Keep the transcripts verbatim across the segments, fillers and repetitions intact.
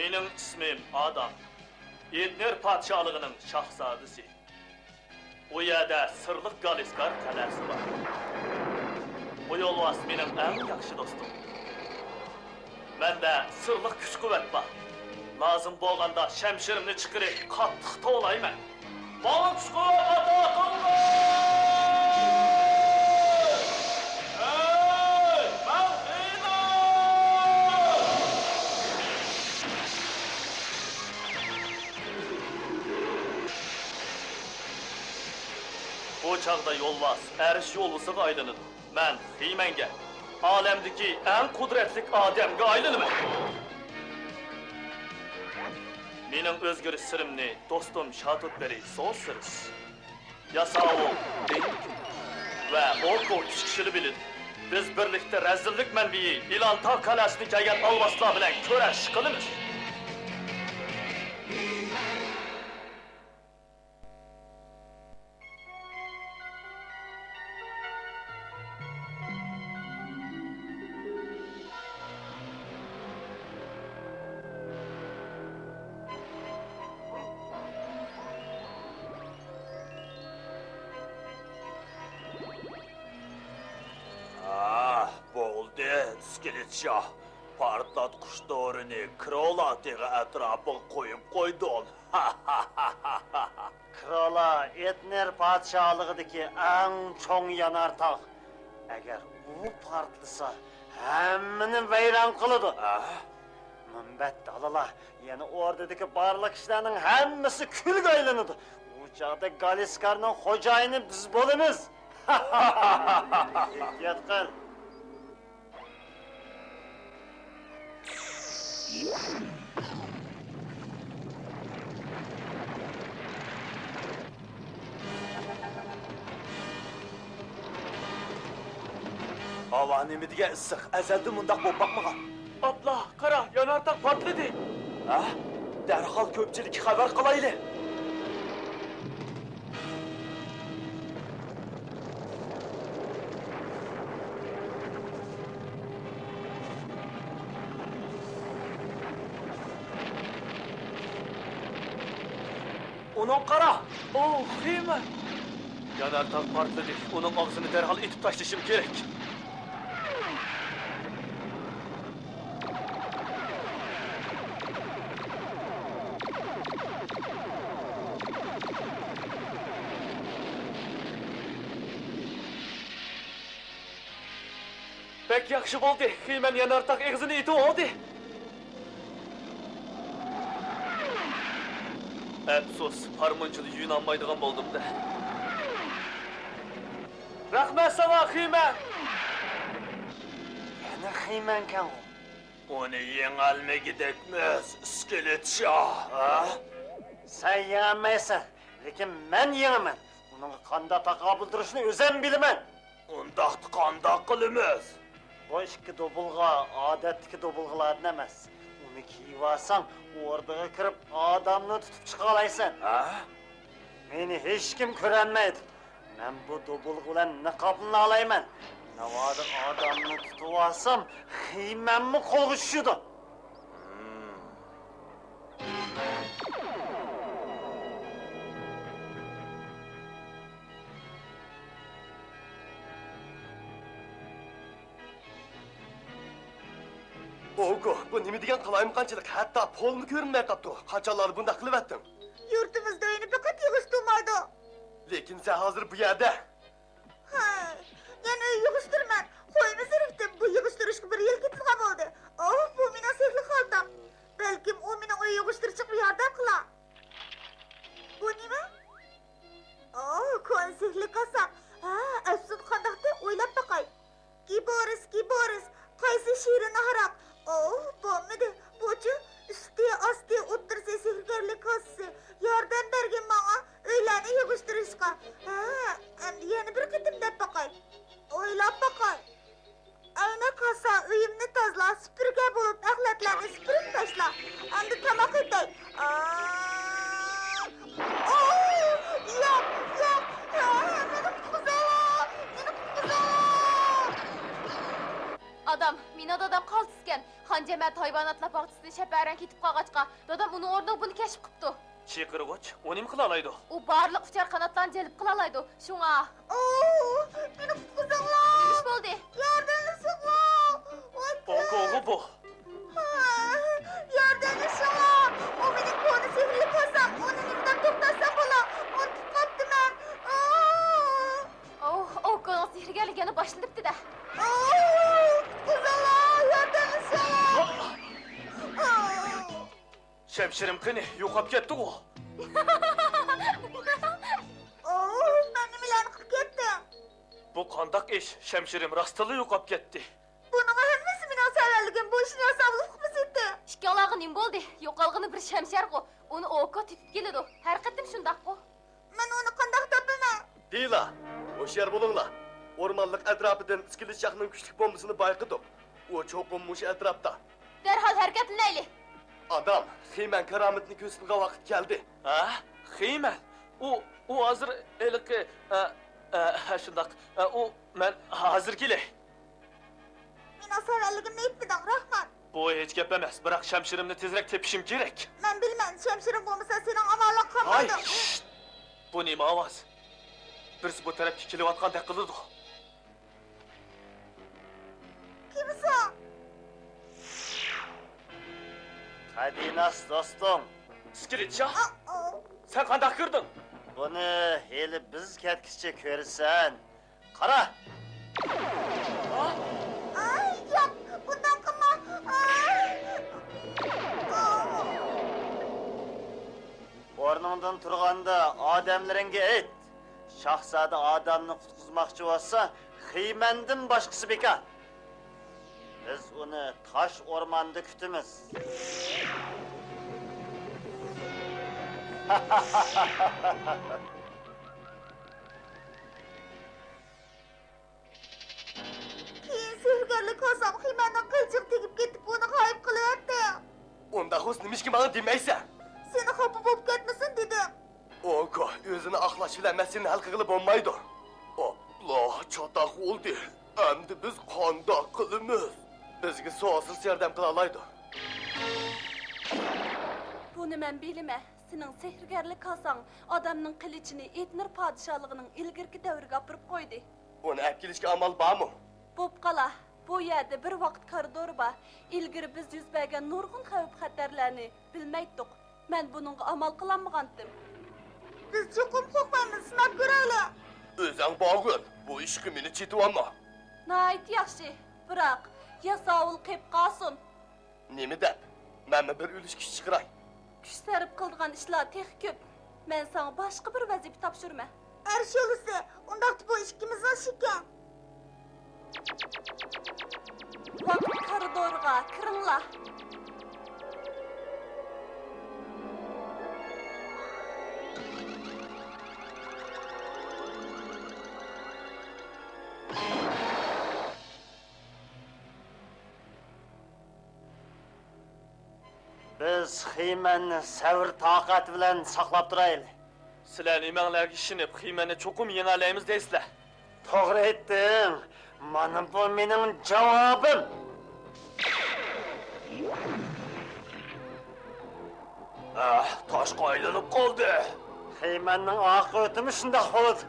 مېنىڭ ئىسمىم ئادام. ئېدنېر پادىشاھلىقىنىڭ شاھزادىسى. ئۇ يەردە سىرلىق گالىسكار قەلئەسى بار. بۇ يولۋاس مېنىڭ ئەڭ ياخشى دوستۇم. مەندە سىرلىق كۈچ-قۇۋۋەت بار. لازىم بولغاندا شەمشىرىمنى چىقىرىپ، قاتتىق توۋلايمەن. ماڭا كۈچ-قۇۋۋەت ئاتا قىلغىن! ھەي، مەن خېنىم! بۇ چاغدا يولۋاس ئەرش يولۋىسىغا ئايلىنىدۇ. مەن خىمەنگە، ئالەمدىكى ئەڭ قۇدرەتلىك ئادەمگە ئايلىنىمەن. مېنىڭ ئۆزگىرىش سىرىمنى دوستۇم شاتۇتبېرى سوسىرس، ياساۋۇل دېنكىن ۋە ئوكو ئۈچ كىشىلا بىلىدۇ. بىز بىرلىكتە رەزىللىك مەنبىيى ئىلان تاغ قەلئەسىدىن كەلگەن ئالۋاستىلار بىلەن كۈرەش قىلىمىز. ئاھ، بولدى، ئىسكىلىت شاھ. پارتلاتقۇچ دورىنى كرولا تېغى ئەتراپىغا قويۇپ قويدۇم. كرولا ئېتنېر پادىشاھلىقىدىكى ئەڭ چوڭ يانارتاغ. ئەگەر ئۇ پارتلىسا، ھەممىنى ۋەيران قىلىدۇ. ھە؟ مۇنبەت دالىلار، يەنە ئوردىدىكى بارلىق كىشىلەرنىڭ ھەممىسى كۈلگە ئايلىنىدۇ. ئۇ چاغدا گالىسكارنىڭ خوجايىنى بىز بولىمىز. ئېھتىيات قىل. ھاۋا نېمىدېگەن ئىسسىق، ئەزەلدىن مۇنداق بولۇپ باقمىغان. ئابلا، قارا، يانارتاغ پارتلىدى. ھە؟ دەرھال كۆپچىلىككە خەۋەر قىلايلى. ئۇنىڭغا قارا! ئوۋ، خىمەن! يانارتاغ پارتلىدى. ئۇنىڭ ئاغزىنى دەرھال ئېتىپ تاشلىشىم كېرەك. بەك ياخشى بولدى، خىمەن يانارتاغ ئېغىزىنى ئېتىۋالدى. ئەپسۇس، پارمۇنچىدا يۇيۇنالمايدىغان بولدۇم-دە. رەھمەت ساڭا، خىمەن! يەنە خىمەنكەنغۇ؟ ئۇنى يېڭەلمىگۈدەكمىز، ئىسكىلىت شاھ، ھە؟ سەن يېڭەلمەيسەن، لېكىن مەن يېڭىمەن. ئۇنىڭغا قانداق تاقابىل تۇرۇشنى ئۆزۈم بىلىمەن. ئۇنداقتا قانداق قىلىمىز؟ بۇ ئىككى دوبۇلغا ئادەتتىكى دوبۇلغىلاردىن ئەمەس. ئۇنى كىيىۋالساڭ، ئوردىغا كىرىپ ئادەمنى تۇتۇپ چىقالايسەن. ھە؟ مېنى ھېچكىم كۆرەلمەيدۇ. مەن بۇ دوبۇلغا بىلەن نىقابلىنالايمەن. ناۋادا ئادەمنى تۇتۇۋالسام، خىمەنمۇ قولغا چۈشىدۇ. ئوگو، بۇ نېمە دېگەن قالايمىقانچىلىق؟ ھەتتا پولمۇ كۆرۈنمەي قاپتۇ. قاچانلاردا بۇنداق قىلىۋەتتىڭ؟ يۇرتىمىزدا ئۆينى بېقىپ يىغىشتۇرمايدۇ. لېكىن سەن ھازىر بۇ يەردە. ھەي، يەنە ئۆي يىغىشتۇرىمەن. قويمۇ زېرىكتىم، بۇ يىغىشتۇرۇشقا بىر يىل كېتىدىغان بولدى. ئاھ، بۇ مېنىڭ سېھىرلىك خالتام. بەلكىم ئۇ مېنىڭ ئۆي يىغىشتۇرۇشۇمغا ياردەم قىلار. بۇ نېمە؟ ئاھ، كونا سېھىرلىك كاسا. ھە، ئەپسۇن قانداقتى؟ ئويلاپ باقاي. گىبورىس، گىبورىس، قايسى شېرىن ھاراق؟ ئوھ، بولمىدى. بۇچۇ ئۈستى، ئاستى، ئوتتۇرىسى سېھىرگەرلىك كاسىسى. ياردەم بەرگىن ماڭا، ئۆيلەرنى يىغىشتۇرۇشقا. ھە، ئەمدى يەنە بىر قېتىم دەپ باقاي. ئويلاپ باقاي. ئەينەك كاسا، ئۆيۈمنى تازىلا، سۈپۈرگە بولۇپ ئەخلەتلەرنى سۈپۈرۈپ تاشلا. ئەمدى تاماق ئېتەي. ئا-، ئا-، ياق، ياق، ئا، مېنى قۇتقۇزۇڭلار، مېنى قۇتقۇزۇڭلار. ئادام، مېنىڭ دادام قالتىسكەن. خان جەمەت ھايۋاناتلار باغچىسىدىن شەپەرەڭ كېتىپ قالغاچقا، دادام ئۇنىڭ ئورنىغا بۇنى كەشىپ قىپتۇ. چېقىرغۇچ، ئۇ نېمە قىلالايدۇ؟ ئۇ بارلىق ئۇچار قاناتلارنى جەلپ قىلالايدۇ. شۇڭا. ئوو، مېنى قۇتقۇزۇڭلار! نېمە ئىش بولدى؟ ياردەملىشىڭلار! ۋاي، ئوكوغۇ بۇ. ھا، ياردەملىشىڭلار! ئۇ مېنىڭ كونا سېھىرلىك ھاسام، ئۇنى نېمە دەپ توختاتسام بولا؟ ئۇنتۇپ قاپتىمەن. ئاا! ئوھ، ئوكونىڭ سېھىرگەرلىكى يەنە باشلىنىپتۇ-دە. ئوھ، قۇتقۇزۇڭلار، ياردەملىشىڭلار! ئاا! شەمشىرىم قېنى؟ يوقاپ كەتتىغۇ؟ ئوھ، مەن نېمىلەرنى قىلىپ كەتتىم؟ بۇ قانداق ئىش؟ شەمشىرىم راستتىنلا يوقاپ كەتتى. بۇنىڭ ھەممىسى مېنىڭ سەۋەنلىكىم، بۇ ئىشنى ھېسابلاپ قىلمىسىتى. ئىككىڭلارغا نېمە بولدى؟ يوقالغىنى بىر شەمشەرغۇ، ئۇنى ئوكو تېپىپ كېلىدۇ. ھەر قېتىم شۇنداققۇ. مەن ئۇنى قانداق تاپىمەن؟ دېيلا، ھوشيار بولۇڭلار. ئورمانلىق ئەتراپىدىن ئىسكىلىت شاھنىڭ كۈچلۈك بومبىسىنى بايقىدۇق. ئۇ چوقۇم مۇشۇ ئەتراپتا. دەرھال ھەرىكەتلىنەيلى! ئادام، خېمەن كارامىتىنى كۆرسىتىدىغان ۋاقىت كەلدى. ھە؟ خېمەن؟ ئۇ، ئۇ ھازىر ھېلىقى، ئە، ئە، ھە، شۇنداق. ئە، ئۇ، مەن ھازىر كېلەي. مېنىڭ سەۋەنلىكىمنى ئېيتمىدىڭ، راھمان. بۇ ھېچ گەپ ئەمەس، بىراق شەمشىرىمنى تېزرەك تېپىشىم كېرەك. مەن بىلىمەن، شەمشىرىم بولمىسا سېنىڭ ئامالىڭ ھاي، قالمايدۇ. شىت! بۇ نېمە ئاۋاز؟ بىرسى بۇ تەرەپكە كېلىۋاتقاندەك قىلىدۇ. كىمسەن؟ قەدىناس دوستۇم. ئىسكىلىت شاھ؟ ئا-، ئا. سەن قانداق كىردىڭ؟ بۇنى ھېلى بىز كەتكۈچە كۆرىسەن. قارا! ئاي، ياق، بۇنداق قىلما. ئاي. ئورنۇڭدىن تۇرغاندا ئادەملىرىڭگە ئېيت، شاھزادە ئادامنى قۇتقۇزماقچى بولسا، خېمەندىن باشقىسى بىكار. بىز ئۇنى تاش ئورماندا كۈتىمىز. كېيىن سېھىرگەرلىك قىلسام، خېمەننىڭ قىلىچىغا تېگىپ كېتىپ، ئۇنى غايىب قىلىۋەتتى. ئۇنداق بولسا نېمىشقا ماڭا دېمەيسەن؟ سېنى خاپا بولۇپ كەتمىسۇن دېدىم. ئوكو، ئۆزىنى ئاقلاش بىلەن مەسىلىنى ھەل قىلغىلى بولمايدۇ. ئاپلا، چاتاق بولدى. ئەمدى بىز قانداق قىلىمىز؟ بىزگە سوسىلس ياردەم قىلالايدۇ. بۇنى مەن بىلىمەن. سېنىڭ سېھىرگەرلىك ھاساڭ ئادەمنىڭ قىلىچىنى ئېتنۇر پادىشاھلىقىنىڭ ئىلگىرىكى دەۋرىگە ئاپىرىپ قويدى. ئۇنى ئەپ كېلىشكە ئامال بارمۇ؟ بوپقالا، بۇ يەردە بىر ۋاقىت كارىدورى بار. ئىلگىرى بىز يۈز بەرگەن نۇرغۇن خەۋپ-خەتەرلەرنى بىلمەيتتۇق. مەن بۇنىڭغا ئامال قىلالمىغانتىم. بىز چوقۇم قورقمايمىز، سىناپ كۆرەيلى. ئۆزەڭ بارغىن، بۇ ئىشقا مېنى چېتىۋالما. ناھايىتى ياخشى، بىراق ياساۋۇل قېپ قالسۇن. نېمە دەپ؟ مەنمۇ بىر ئۈلۈش كۈچ چىقىراي. كۈچ سەرپ قىلىدىغان ئىشلار تېخى كۆپ. مەن ساڭا باشقا بىر ۋەزىپە تاپشۇرىمەن. ئەرش يولىسى، ئۇنداقتا بۇ ئىككىمىزنىڭ ئىشى ئىكەن. ۋاقىت كارىدورىغا كىرىڭلار. بىز خىمەننى سەۋر-تاقەت بىلەن ساقلاپ تۇرايلى. سىلەر نېمەڭلارگە ئىشىنىپ، خىمەننى چوقۇم يېڭەلەيمىز دەيسىلەر؟ توغرا ئېيتتىڭ. مانا بۇ مېنىڭ جاۋابىم. ئاھ، تاشقا ئايلىنىپ قالدى. خىمەننىڭ ئاقىۋىتىمۇ شۇنداق بولىدۇ.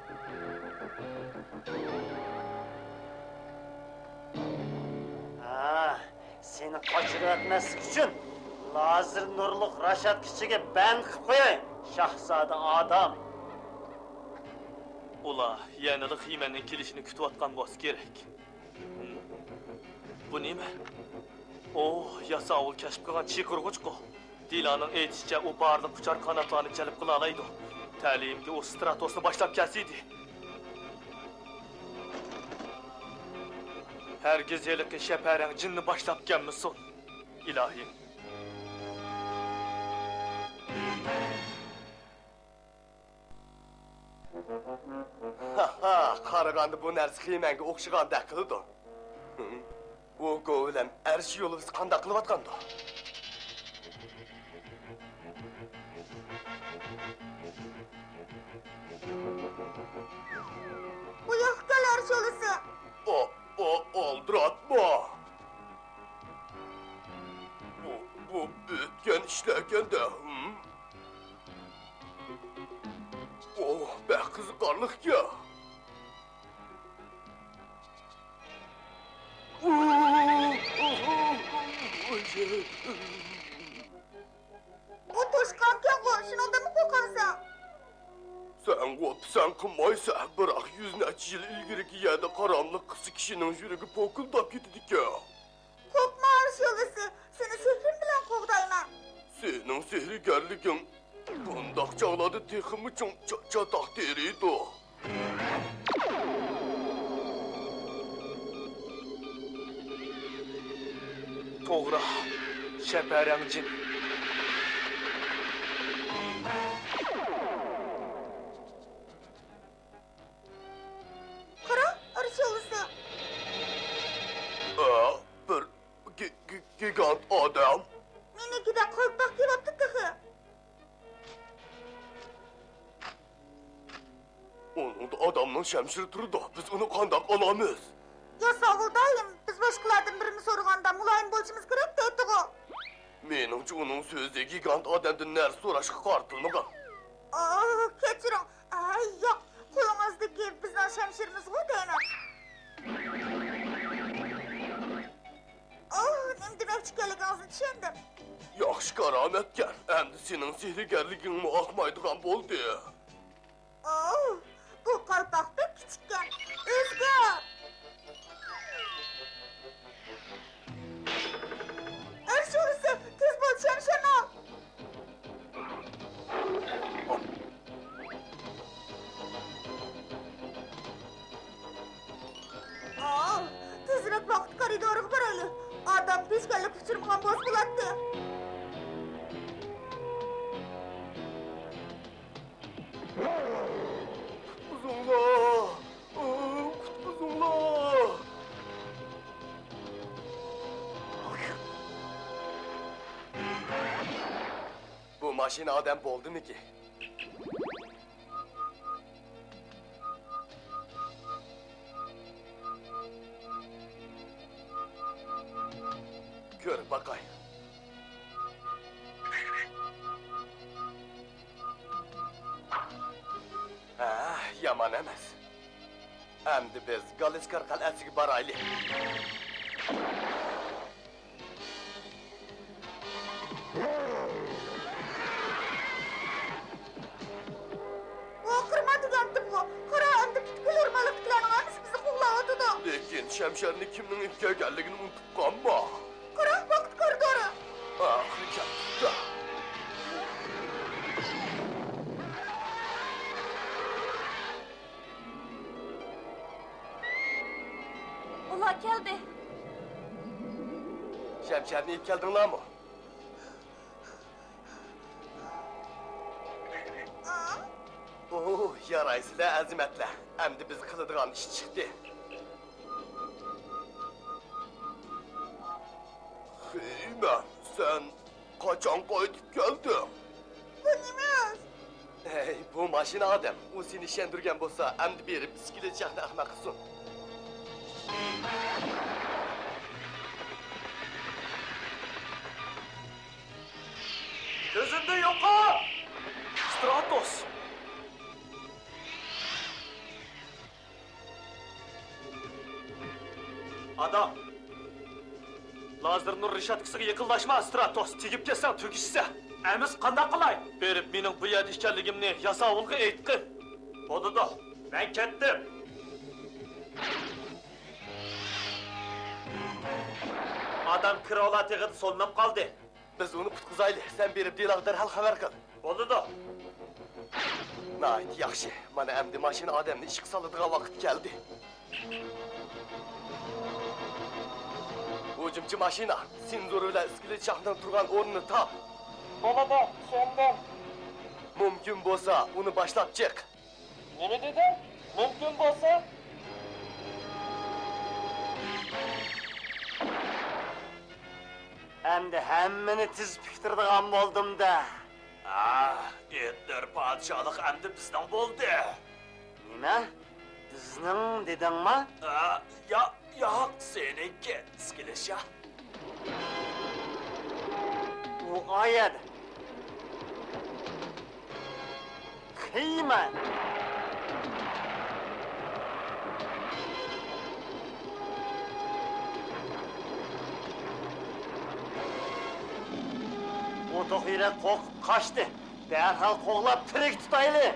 ھا، سېنى قاچۇرۇۋەتمەسلىك ئۈچۈن لازېر نۇرلۇق راشادكىچىگە بەند قىلىپ قوياي، شاھزادە ئادام. ئۇلار يەنىلا خىمەننىڭ كېلىشىنى كۈتۈۋاتقان بولسا كېرەك. بۇ نېمە؟ ئوھ، ياساۋۇل كەشىپ قىلغان چىقىرغۇچقۇ. دىلانىڭ ئېيتىشىچە، ئۇ بارلىق ئۇچار قاناتلارنى جەلپ قىلالايدۇ. تەلىيىمگە ئۇ ستراتوسنى باشلاپ كەلسىدى. ھەرگىز ھېلىقى شەپەرەڭ جىننى باشلاپ كەلمىسۇن، ئىلاھىم. ھا ھا، قارىغاندا بۇ نەرسە خىمەنگە ئوخشىغاندەك قىلىدۇ. ھىم، ۋۇگو بىلەن ئەرش يولۋىسى قانداق قىلىۋاتقاندۇ؟ بۇ ياققا كەل، ئەرش يولۋىسى! ئو، ئو، ئالدىراتما! ئىشلەركەندە. ھىم؟ ئوھ، بەك قىزىقارلىقكەن. ئۇ توشقانكەنغۇ، شۇنىڭدىنمۇ قورقامسەن؟ سەنغۇ پىسەن قىلمايسەن، بىراق يۈز نەچچە يىل ئىلگىرىكى يەردە قاراملىق قىسى كىشىنىڭ يۈرىكى پوكۇلداپ كېتىدىكەن. قورقما، ئارش يولۋىسى، سېنى سېھرىم بىلەن قوغدايمەن. سېنىڭ سېھىرگەرلىكىڭ بۇنداق چاغلاردا تېخىمۇ چوڭ چا-، چاتاق تېرىيدۇ. توغرا، شەپەرەڭ جىن. قارا، ئارشاۋلىسا. ئا، بىر گى-، گى-، گىگانت ئادەم. مېنىڭكىدەك قالپاق كېلىۋاپتۇ تېخى. ئۇنىڭدا ئادەمنىڭ شەمشىرى تۇرىدۇ، بىز ئۇنى قانداق ئالىمىز؟ ياساۋۇل دائىم بىز باشقىلاردىن بىرىنى سورىغاندا مۇلايىم بولۇشىمىز كېرەك دەيدىغۇ. مېنىڭچە ئۇنىڭ سۆزى گىگانت ئادەمدىن نەرسە سوراشقا قارىتىلمىغان. ئاھ، كەچۈرۈڭ. ئەي، ياق، قولىڭىزدىكى بىزنىڭ شەمشىرىمىزغۇ دەيمەن. ئاھ، نېمە دېمەكچى ئىكەنلىكىڭىزنى چۈشەندىم. ياخشى كارامەتكەن. ئەمدى سېنىڭ سېھىرگەرلىكىڭمۇ ئاقمايدىغان بولدى. ئوۋ، بۇ قالپاق بەك كىچىككەن. ئۆزگەر! ئەرشۇلىسى، تېز بول، شەمشەرنى ئال! ئاۋۇ، تېزرەك ۋاقىت كارىدورىغا بارايلى. ئادەم پېشكەللىك ئۇچۇرمىغان بولسا بولاتتى. قۇتقۇزۇڭلار! قۇتقۇزۇڭلار! بۇ ماشىنا ئادەم بولدىمىكى؟ كۆرۈپ باقاي. ھە، يامان ئەمەس. ئەمدى بىز گالىسكار قەلئەسىگە بارايلى. ۋارقىرىما دېگەنتىمغۇ. قارا، ئەمدى پۈتكۈل ئورمانلىقتىكىلەرنىڭ ھەممىسى بىزنى قوغلاۋاتىدۇ. لېكىن شەمشەرنى كىمنىڭ ئېلىپ كەلگەنلىكىنى ئۇنتۇپ قالما. قارا، ۋاقىت كارىدورى. ئاخىرى كەپتۇ. ئۇلار كەلدى. شەمشەرنى ئېلىپ كەلدىڭلارمۇ؟ ئوھ، يارايسىلەر ئەزىمەتلەر. ئەمدى بىز قىلىدىغان ئىش چىقتى. خېيمەن، سەن قاچان قايتىپ كەلدىڭ؟ بۇ نېمە ئىش؟ ھەي، بۇ ماشىنا ئادەم. ئۇ سېنى ئىشەندۈرگەن بولسا، ئەمدى بېرىپ ئىسكىلىت شاھنى ئەخمەق قىلسۇن. كۆزۈمدىن يوقال! ستراتوس! ئادەم! لازېر نۇر رېشاتكىسىغا يېقىنلاشما، ستراتوس! تېگىپ كەتسەڭ تۈگىشىسەن! ئەمىسە قانداق قىلاي؟ بېرىپ مېنىڭ بۇ يەردە ئىكەنلىكىمنى ياساۋۇلغا ئېيتقىن! بولىدۇ، مەن كەتتىم! ئادەم كراۋلا تېغىدا سولىنىپ قالدى. بىز ئۇنى قۇتقۇزايلى، سەن بېرىپ دېلاغا دەرھال خەۋەر قىل. بولىدۇ. ناھايىتى ياخشى، مانا ئەمدى ماشىنا ئادەمنى ئىشقا سالىدىغان ۋاقىت كەلدى. ھۇجۇمچى ماشىنا، سىنزور بىلەن ئىسكىلىت شاھنىڭ تۇرغان ئورنىنى تاپ. بولىدۇ، چۈشەندىم. مۇمكىن بولسا، ئۇنى باشلاپ چىق. نېمە دېدىڭ؟ مۇمكىن بولسا. ئەمدى ھەممىنى تېز پۈكتۈرىدىغان بولدۇم-دە. ئاھ، ئېتنېر پادىشاھلىقى ئەمدى بىزنىڭ بولدى. نېمە؟ بىزنىڭ دېدىڭما؟ ئا، يا-، ياق، سېنىڭكى، ئىسكىلىت شاھ. ئۇ ئايەدە. خېيمەن. ئۇ توخۇ يۈرەك قورقۇپ قاچتى. دەرھال قوغلاپ تىرىك تۇتايلى.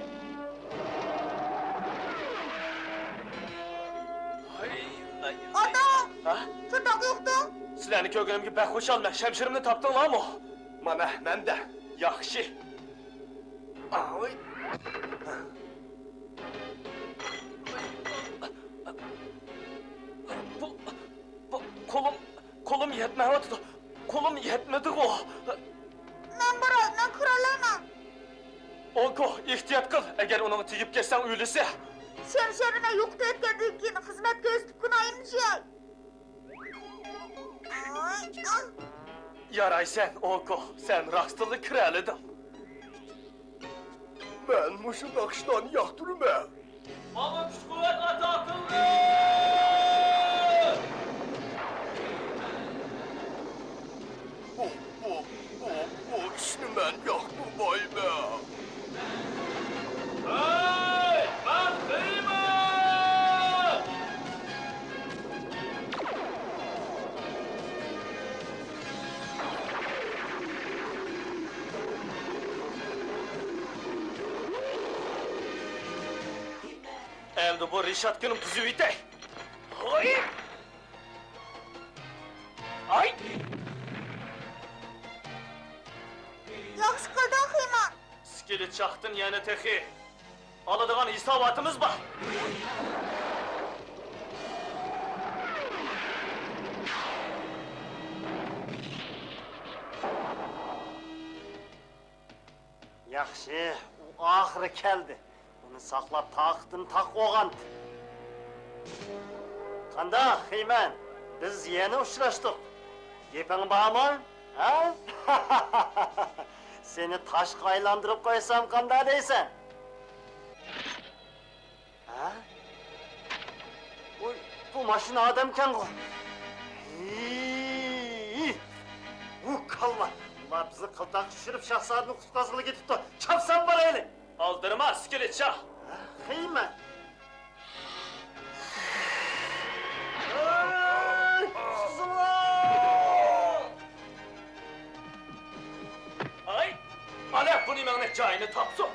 ئاتا! ھە؟ تۇرداق يوقتۇ؟ سىلەرنى كۆرگىنىمگە بەك خۇشالمەن. شەمشىرىمنى تاپتىڭلارمۇ؟ مانا، مەندە. ياخشى. ئاي. بۇ، بۇ، قولۇم، قولۇم يەتمەيۋاتىدۇ. قولۇم يەتمىدىغۇ. مەن باراي، مەن كىرەلەيمەن. ئوكو، ئېھتىيات قىل، ئەگەر ئۇنىڭغا تېگىپ كەتسەڭ ئۆلىسەن. شەمشىرىنى يوقىتىۋەتكەندىن كېيىن خىزمەت كۆرسىتىپ كۈنايىم جاي. يارايسەن، ئوكو، سەن راستتىنلا كىرەلىدىڭ. مەن مۇشۇنداق ئىشلارنى ياقتۇرىمەن. ماڭا كۈچ-قۇۋۋەت ئاتا قىلغىن! بۇ، بۇ، بۇ، بۇ ئىشنى مەن ياقتۇرمايمەن. ھەي، مەن خېيمەن! ئەمدى بۇ رېشاتكىنى بۇزۇۋېتەي. ھوي! ئاي! ياخشى قىلدىڭ، خېيمەن. ئىسكىلىت شاھتىن يەنە تېخى ئالىدىغان ھېساباتىمىز بار. ياخشى، ئۇ ئاخىرى كەلدى. ئۇنى ساقلاپ تاقىتىم تاق بولغانتى. قانداق، خېيمەن؟ بىز يەنە ئۇچراشتۇق. گېپىڭ بارمۇ؟ ھە؟ سېنى تاشقا ئايلاندۇرۇپ قويسام قانداق دەيسەن؟ ھە؟ ۋوي، بۇ ماشىنا ئادەمكەنغۇ؟ ھىي! ۋۇ كاللا! ئۇلار بىزنى قىلتاققا چۈشۈرۈپ، شاھزادىنى قۇتقۇزغىلى كېتىپتۇ. چاپسان بارايلى! ئالدىرىما، ئىسكىلىت شاھ! ھە، خېيمەن! ھەي، قۇتقۇزۇڭلار! ئاي، ئانا، بۇ نېمەڭنى جايىنى تاپسۇن!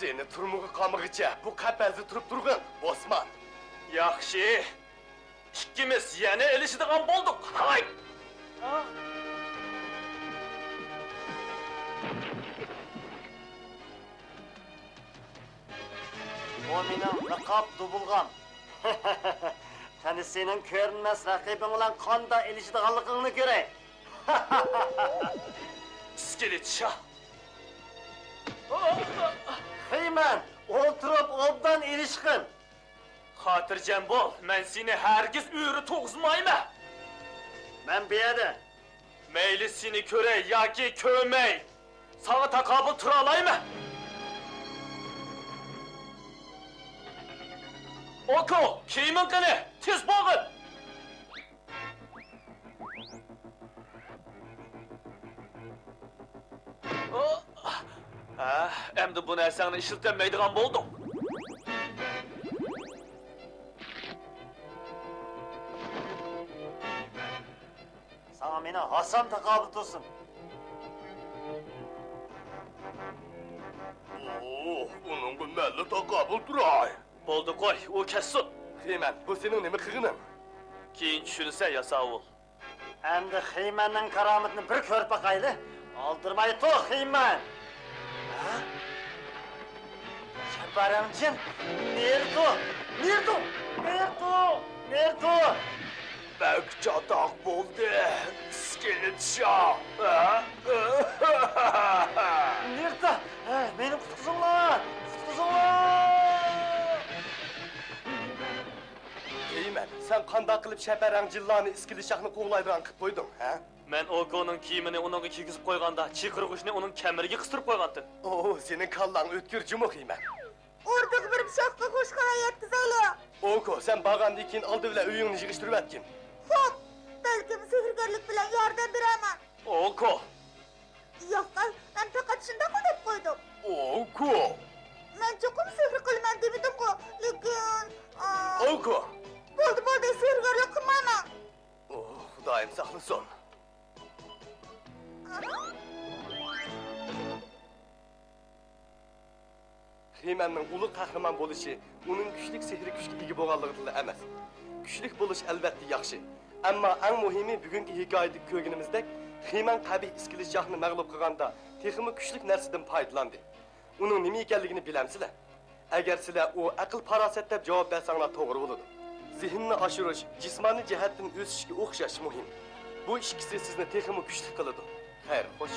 سېنى تۈرمىگە قامىغىچە بۇ قەپەستە تۇرۇپ تۇرغىن، بوسمان. ياخشى. ئىككىمىز يەنە ئېلىشىدىغان بولدۇق. ھاي! بۇ مېنىڭ نىقاب دۇبۇلغام. قېنى، سېنىڭ كۆرۈنمەس رەقىبىڭ بىلەن قانداق ئېلىشىدىغانلىقىڭنى كۆرەي. ئىسكىلىت شاھ. خېيمەن، ئولتۇرۇپ ئوبدان ئېلىشقىن. خاتىرجەم بول، مەن سېنى ھەرگىز ئۆرە تۇغۇزمايمەن. مەن بۇ يەردە. مەيلى سېنى كۆرەي ياكى كۆرمەي، ساڭا تاقابىل تۇرالايمەن. ئوكو، كىيىمىڭ قېنى؟ تېز بولغىن! ھە، ئەمدى بۇ نەرسەڭنى ئىشلىتەلمەيدىغان بولدۇڭ. ساڭا مېنىڭ ھاسام تاقابىل تۇرسۇن. ئوھ، ئۇنىڭغا مەنلا تاقابىل تۇراي. بولدى، قوي، ئۇ كەتسۇن. خېيمەن، بۇ سېنىڭ نېمە قىلغىنىڭ؟ كېيىن چۈشىنىسەن، ياساۋۇل. ئەمدى خېيمەننىڭ كارامىتىنى بىر كۆرۈپ باقايلى. ئالدىرىماي تۇر، خېيمەن! ھە؟ شەپەرەڭ جىن! نېرىتو! نېرىتو! نېرىتو! نېرىتو! بەك چاتاق بولدى، ئىسكىلىت شاھ! ھە؟ نېرىتو! ھە، مېنى قۇتقۇزۇڭلار! قۇتقۇزۇڭلار! خېيمەن، سەن قانداق قىلىپ شەپەرەڭ جىنلارنى ئىسكىلىت شاھنى قوغلايدىغان قىلىپ قويدۇڭ، ھە؟ مەن ئوكونىڭ كىيىمىنى ئۇنىڭغا كىيگۈزۈپ قويغاندا، چىقىرغۇچنى ئۇنىڭ كەمىرىگە قىستۇرۇپ قويغانتىم. ئوھ، سېنىڭ كاللاڭ ئۆتكۈر جۇمۇ، خېمەن. ئوردىغا بېرىپ شاھقا خوش خەۋەر يەتكۈزەيلى. ئوكو، سەن بارغاندىن كېيىن ئالدى بىلەن ئۆيۈڭنى يىغىشتۇرۇۋەتكىن. خوپ، بەلكىم سېھىرگەرلىك بىلەن ياردەم بېرەرمەن. ئوكو. ياق، مەن پەقەت شۇنداقلا دەپ قويدۇم. ئوكو. مەن چوقۇم سېھىر قىلىمەن دېمىدىمغۇ، لېكىن، ئا، ئوكو. بولدى، بولدى، سېھىرگەرلىك قىلمايمەن. ئوھ، خۇدايىم ساقلىسۇن. خېمەننىڭ ئۇلۇغ قەھرىمان بولۇشى ئۇنىڭ كۈچلۈك سېھرىي كۈچكە ئىگە بولغانلىقىدىنلا ئەمەس. كۈچلۈك بولۇش ئەلۋەتتە ياخشى. ئەمما ئەڭ مۇھىمى، بۈگۈنكى ھېكايىدە كۆرگىنىمىزدەك، خېمەن قەبىھ ئىسكىلىت شاھنى مەغلۇپ قىلغاندا تېخىمۇ كۈچلۈك نەرسىدىن پايدىلاندى. ئۇنىڭ نېمە ئىكەنلىكىنى بىلەمسىلەر؟ ئەگەر سىلەر ئۇ ئەقىل-پاراسەت دەپ جاۋاب بەرسەڭلار توغرا بولىدۇ. زېھىننى ئاشۇرۇش جىسمانىي جەھەتتىن ئۆسۈشكە ئوخشاش مۇھىم. بۇ ئىككىسى سىزنى تېخىمۇ كۈچلۈك قىلىدۇ. خەير، خوش.